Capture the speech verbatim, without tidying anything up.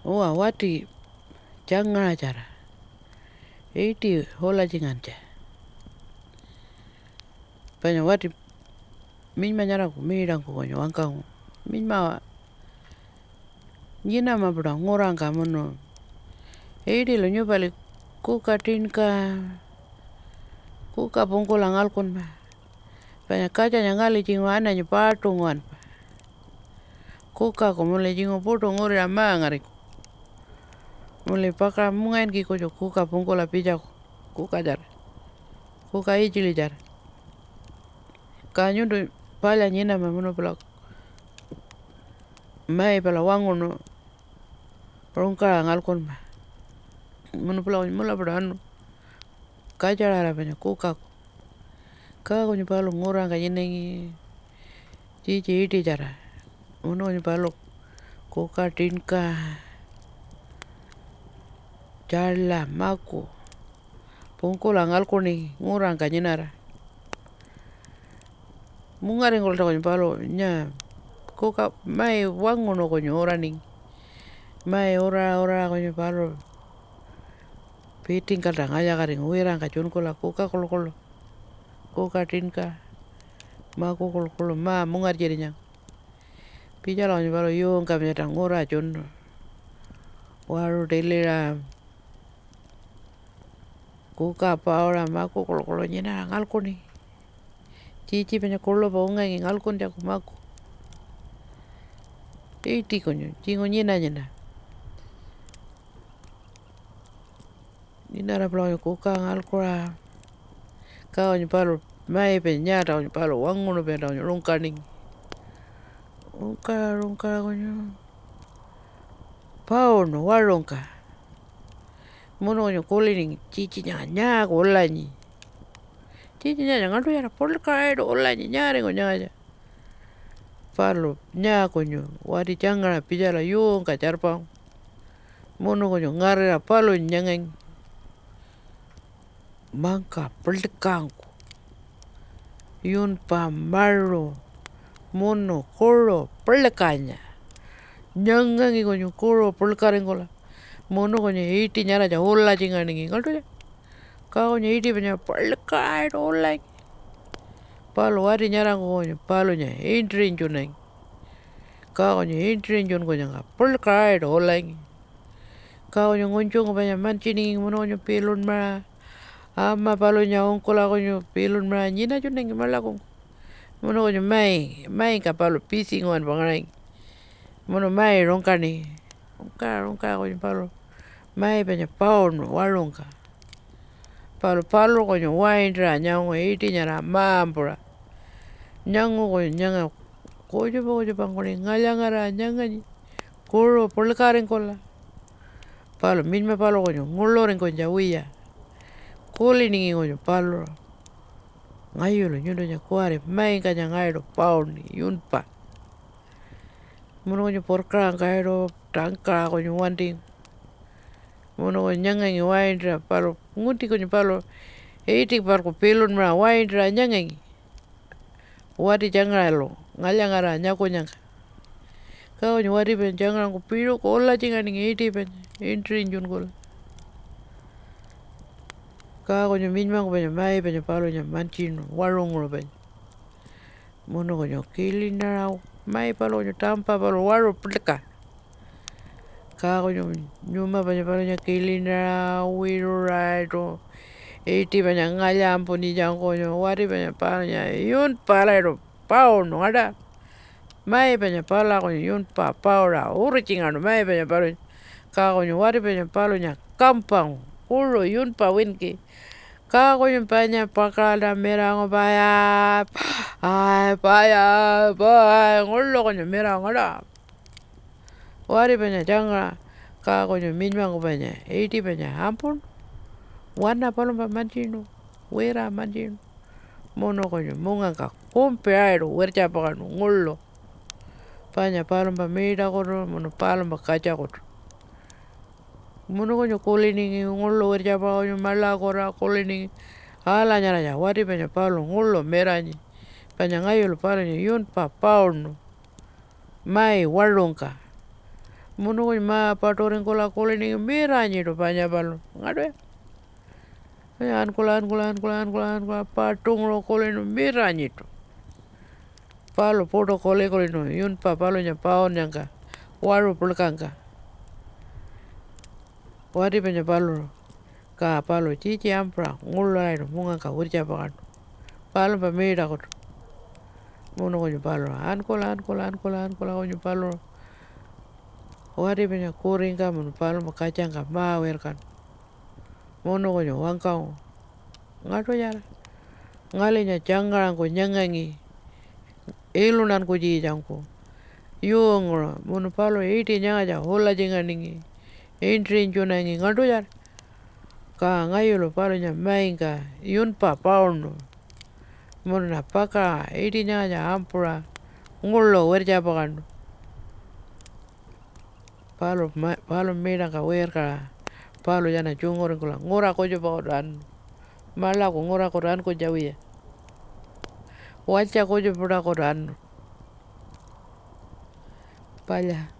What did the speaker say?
Uwa, wati tjangaṟatjara iṯi ulatjingantja. Panya wati minyma nyaraku Miitangku kunyu wangkangu, "Minyma nyinama puṯa ngurangka munu iṯilu nyupali kuka tiinka, kuka pungkula ngalkunma. Panya katjanya ngali tjinguṟu ananyi paṯu nguwanpa. Kukaku muli tjinguṟu puṯu nguriṟa ma-ngariku. Muli pakaṟa mungayinki kutju kuka pungkula pitjaku kukatjara, kuka Itjilitjara. Ka nyuntu palya nyinama munu pula mai pala wanguṉu rungkaṟa ngalkunma." Munu pula mulapadu anu katjaṟara panya kukaku. Ka kunyu paluṟu ngurangka nyinangi tjitji iṯitjara. Munu kunyu paluṟu kuka tiinka, tjaḻa, maku pungkula ngalkuningi ngurangka nyinara. Mungaringkulta kunyu paluṟu nya kuka mai wanguṉu kunyu uraningi. Mai uraṟa uraṟa kunyu paluṟu pitingkalta ngalya-katingu wirangka tjunkula kuka kuḻukuḻu, kuka tiinka, maku kuḻukuḻu ma-mungartjirinyangka. Pitjala kunyu paluṟu yuungka minyarta ngura tjunu waṟu tiliṟa kuka pauṟa maku kuḻukuḻu nyinara ngalkuningi. Tjitji panya kuḻupa ungangi ngalkuntjaku maku. Iṯi kunyu tjinguṟu nyina-nyina. Nyinara pula kunyu kuka ngalkuṟa. Ka kunyu paluṟu mai panya nyaaṯa kunyu paluṟu wanguṉu panya kunyu rungkaningi. Rungkaṟa, rungkaṟa kunyu pauṉu waṟungka. Munu kunyu kuliningi, "Tjitji nyanga nyaaku ulanyi? Tjitji nyanga ngaḻṯutjara puḻkaṟa ulanyi. Nyaaringu nyangatja?" Palu nyaakunyu wati tjangaṟa pitjala yuungka tjarpangu. Munu kunyu ngarira palunya nyangangi mangka puḻkangku, yunpa maṟu munu kuṟu puḻkanya. Nyangangi kunyu kuṟu puḻkaringkula, munu kunyu iṯi nyaratja ulatjinganingi ngaḻṯutjara. Ka kunyu iṯi panya puḻkaṟa ulangi. Palu wati nyarangku kunyu palunya iṉṯirinytjunangi. Ka kunyu iṉṯirinytjunkunyangka puḻkaṟa ulangi. Ka kunyu ngunytjungku panya mantjiningi munu kunyu pilunmaṟa ama palunya ungkula kunyu pilunmaṟa nyinatjunangi maḻakungku. Munu kunyu mai, maingka paluṟu pisi nguwanpa ngaṟangi. Munu mai rungkaningi. Rungka, rungka kunyu paluṟu mai panya pauṉu waṟungka. Palu paluṟu kunyu waintaṟa nyangu iṯi nyara maampuṟa. Nyangu kunyu nyanga kutjupa kutjupangkuṉi ngalyangara nyanganyi kuṟu puḻkaringkula. Palu minyma paluṟu kunyu nguḻuringkunytja wiya, kuliningi kunyu paluṟu, "Ngayulu nyuntunya kuwari maingkanya ngayuṯu pauṉi yunpa." Munu kunyu purkaṟangka ayiṯu tangkaṟa kunyu wantingu. Munu kunyu nyangangi waintaṟa, palu ngunti kunyu paluṟu iṯi-palku pilunmaṟa waintaṟa nyangangi wati tjangaṟalu ngalyangara nyakunyangka. Ka kunyu wati panya tjangaṟangku piṟuku ulatjinganingi iṯi panya iṉṯirinytjunkula. Ka kunyu minymangku panya mai panya palunya mantjinu waṟunguṟu panya. Munu kunyu kilinaṟa mai palunya tampa paluṟu waṟu puḻka. Ka kunyu nyuma panya palunya kilinaṟa wiṟuṟa ayiṯu iṯi panya ngalya-ampunitjangku kunyu wati panya palunya yunpa alatjiṯu pauṉu ngaṯa. Mai panya pala kunyu yunpa pauṟa uritjingaṉu mai panya palunya. Ka kunyu wati panya palunya kampangu kuṟu yunpa winki. Ka kunyu panya pakaṟalta mirangu paya, ai paya, paya, nguḻu kunyu mirangu ngaṯa. Wati panya tjangaṟa, ka kunyu minymangku panya iṯi panya ampuṉu, wana palumpa mantjinu, wira mantjinu, munu kunyu mungangka kumpi ayiṯu wirtjapakaṉu nguḻu, panya palumpa miiṯakutu munu palumpa katjakutu. Munu kunyu kuliningi nguḻu wirtjapakakunyu maḻakura kuliningi, "Ala nyaratja wati panya paluṟu nguḻu miranyi, panya ngayulu palunya yunpa pauṉu mai waṟungka." Munu kunyu ma-paṯuringkula kuliningi miranyiṯu panya paluṟu ngaṯuya. Panya ankula, ankula, ankula, ankula, ankula paṯunguṟu kulinu miranyiṯu. Palu puṯu kuli kulinu yunpa palunya paunnyangka waṟu puḻkangka. Wati panya paluṟu, ka paluṟu tjitji ampuṟa nguḻu alatjiṯu mungangka wirtjapakaṉu palumpa miiṯakutu. Munu kunyu paluṟu ankula, ankula, ankula, ankula kunyu paluṟu wati panya kuringka munu palumpa katjangka ma-wirkanu. Munu kunyu wangkangu, "Ngaṯutjara, ngalinya tjangaṟangku nyangangi iluntankunytjikitjangku yuunguṟu, munu paluṟu iṯi nyangatja ulatjinganingi, iṉṯiringtjunangi ngaṯutjara. Ka ngayulu palunya maingka yunpa pauṉu, munuṉa pakaṟa iṯi nyangatja ampuṟa nguḻu wirtjapakaṉu." Palu ma-, palu miiṯangka wirkaṟa paluṟu tjana tjunguringkula ngura kutjupakutu anu. Maḻaku ngurakutu ankunytja wiya, walytja kutjupakutu anu. Palya